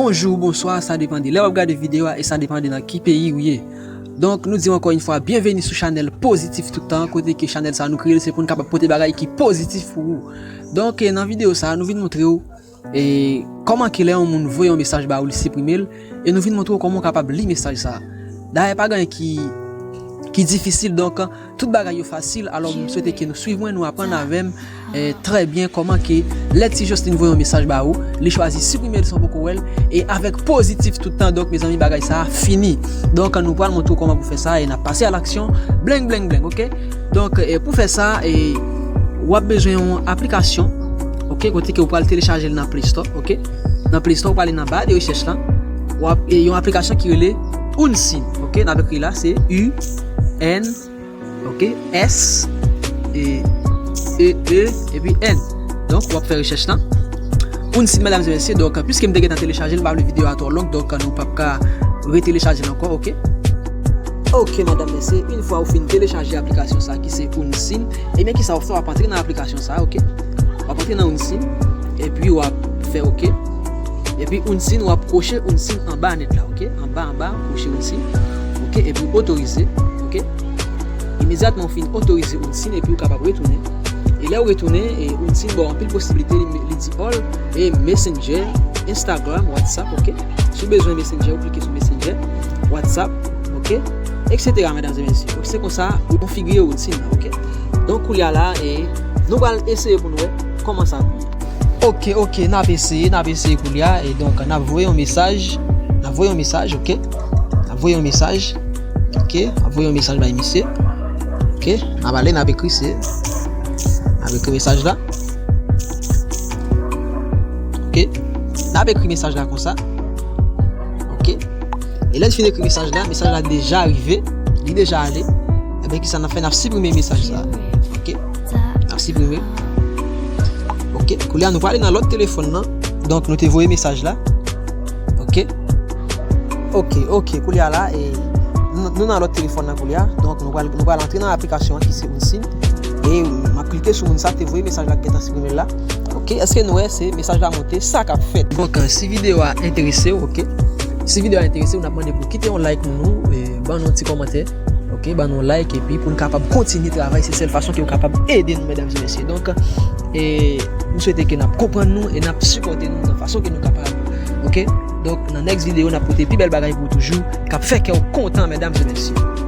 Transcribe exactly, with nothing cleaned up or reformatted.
Bonjou, bonswa, sa depann de lè w ap gade videyo a e sa depann de nan ki peyi ou ye. Donk, nou di w ankò yon fwa, byenveni sou chanèl Pozitif Toutan, kote ke chanèl sa nou kreye l, se pou n kapab pote bagay ki pozitif pou ou. Donk, e, nan videyo sa, nou vin montre w, e, kòman ke lè yon moun voye yon mesaj ba ou, li siprime l, e nou vin montre w kòman w kapab li mesaj sa. Dayè, pa gen anyen ki, ki difisil, donk, tout bagay yo fasil, alò m swete ke nou swiv mwen, nou aprann avè m, eh, trè byen kòman ke lè Ti Jocelyn voye yon mesaj ba ou, li chwazi siprime l san poko wè l, e avèk Pozitif Toutan, donk, mezanmi, bagay sa a fini. Donk, nou pral montre w kòman pou fè sa, e n ap pase a laksyon, blenk, blenk, blenk, oke? Donk, eh, pou fè sa, eh, w ap bezwen yon aplikasyon, oke, kote ke w pral telechaje l nan Play Store, oke? Nan Play Store, w prale nan ba de rechèch la, w ap, e yon aplikasyon ki rele Unseen, oke? N ap ekri la, se U N, oke? S, e, E, E, epi N. Donk, w ap fè rechèch la. Unseen, medam e mesye, donk, piske m te gentan telechaje l, m pa vle videyo a twò long, donk, nou p ap ka retelechaje l ankò, oke? Oke, medam e mesye, yon fwa ou fin telechaje aplikasyon sa ki se Unseen, ebyen, kisa w ap fè? W ap antre nan aplikasyon sa, oke? W ap antre nan Unseen, epi w ap fè oke. Epi Unseen, w ap kwoche Unseen anba nèt la, oke? Anba, anba, kwoche Unseen. Oke, epi w otorize, oke? Imedyatman w fin otorize Unseen, epi w kapab retounen. E lè w retounen, e Unseen ba w anpil posiblite, li, li di all, e Messenger, Instagram, WhatsApp, oke? Si w bezwen Messenger, ou klike sou Messenger, WhatsApp, oke? Etsetera, medam e mesye. Donk, se konsa ou konfigire Unseen nan, oke? Donk, koulye a la, e nou pral eseye pou n wè kòman sa pou ye. Oke, oke, n ap eseye, n ap eseye koulye a. E donk, n ap voye yon mesaj. N ap voye yon mesaj, oke? N ap voye yon mesaj. Oke, n ap voye yon mesaj bay misye. Oke, n ap ale, n ap ekri se. N ap ekri mesaj la. Oke? N ap ekri mesaj la konsa. Oke? E lè n fin ekri mesaj la, mesaj la deja rive, li deja ale. Ebyen, kisa n ap fè? N ap siprime mesaj sa. Oke? N ap siprime. Oke? Koulye a, nou prale nan lòt telefòn nan. Donk, nou te voye mesaj la. Oke? Oke, oke. Koulye a la, e, nou, nou nan lòt telefòn nan koulye a. Donk, nou pral, nou pral antre nan aplikasyon an ki se Unseen. E m ap klike sou moun sa te voye mesaj la ki gentan siprime l la. Oke, èske nou wè se mesaj la monte, sa k ap fèt? Donk, si videyo a enterese w, oke? Si videyo a enterese w, n ap mande pou w kite yon like pou nou, e, ban nou yon ti kòmantè, oke? Ban nou yon like, epi pou n kapab kontinye travay, se sèl fason ke w kapab ede nou, medam e mesye. Donk, e, m swete ke n ap konprann nou e n ap sipòte nou nan fason ke nou kapab, oke? Donk, nan next videyo, n ap pote pi bèl bagay pou w toujou, k ap fè kè w kontan, medam e mesye.